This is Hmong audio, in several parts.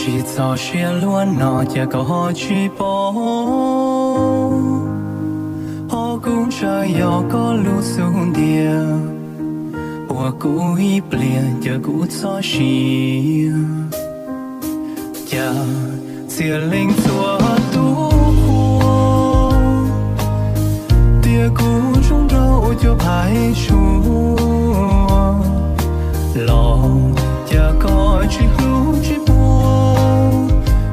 Tsis txog siab luag no cas koj ho tsis paub, ho kuv ntshaw yog koj lub xub ntiag, ua kuv ib pliag caw kuv txhob sia. Cas txhia leej txhua tus qhua, tias kuv zoo nraug cuag phais tshuaj, los cas koj tsis hlub tsis pub,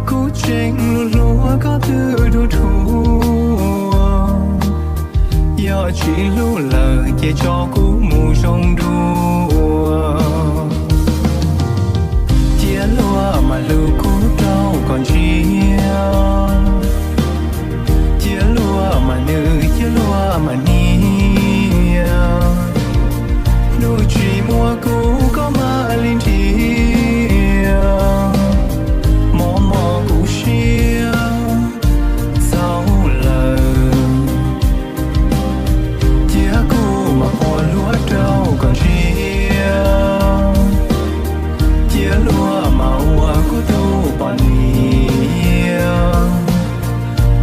kuv tseem hlub hlub koj twb dhuav dhuav. Yog tsis hlub lawm ces tso kuv mus zoo dua. Cia luag mam hlub kuv rau kom ntsiag, cia luag mam nws, cia luag mam hnia. Hnub tsis muaj kuv koj mam li nrhiav, mob mob kuv siab txaus lawm. Cia kuv mam pua luag rau kom ntsiag, cia luag mam ua kuv tus poj niam.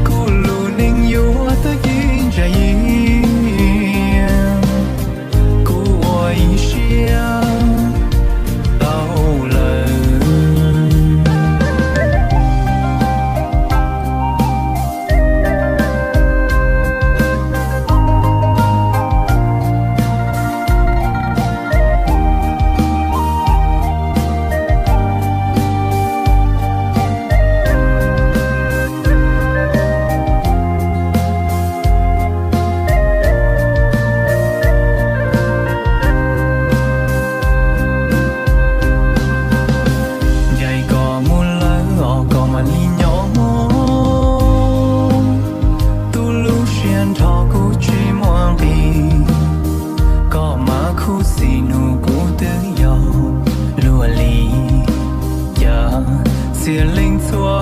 Kuv lub neej yuav tag ib ntsais, kuv ua ib siab tau lawm. Ncaim koj mus lawm os koj mam li nyob, tus lub siab nrho kuv tsis muaj nqis, koj mas khuv xim nug kuv twb yog luag li. Cas txhia leej txhua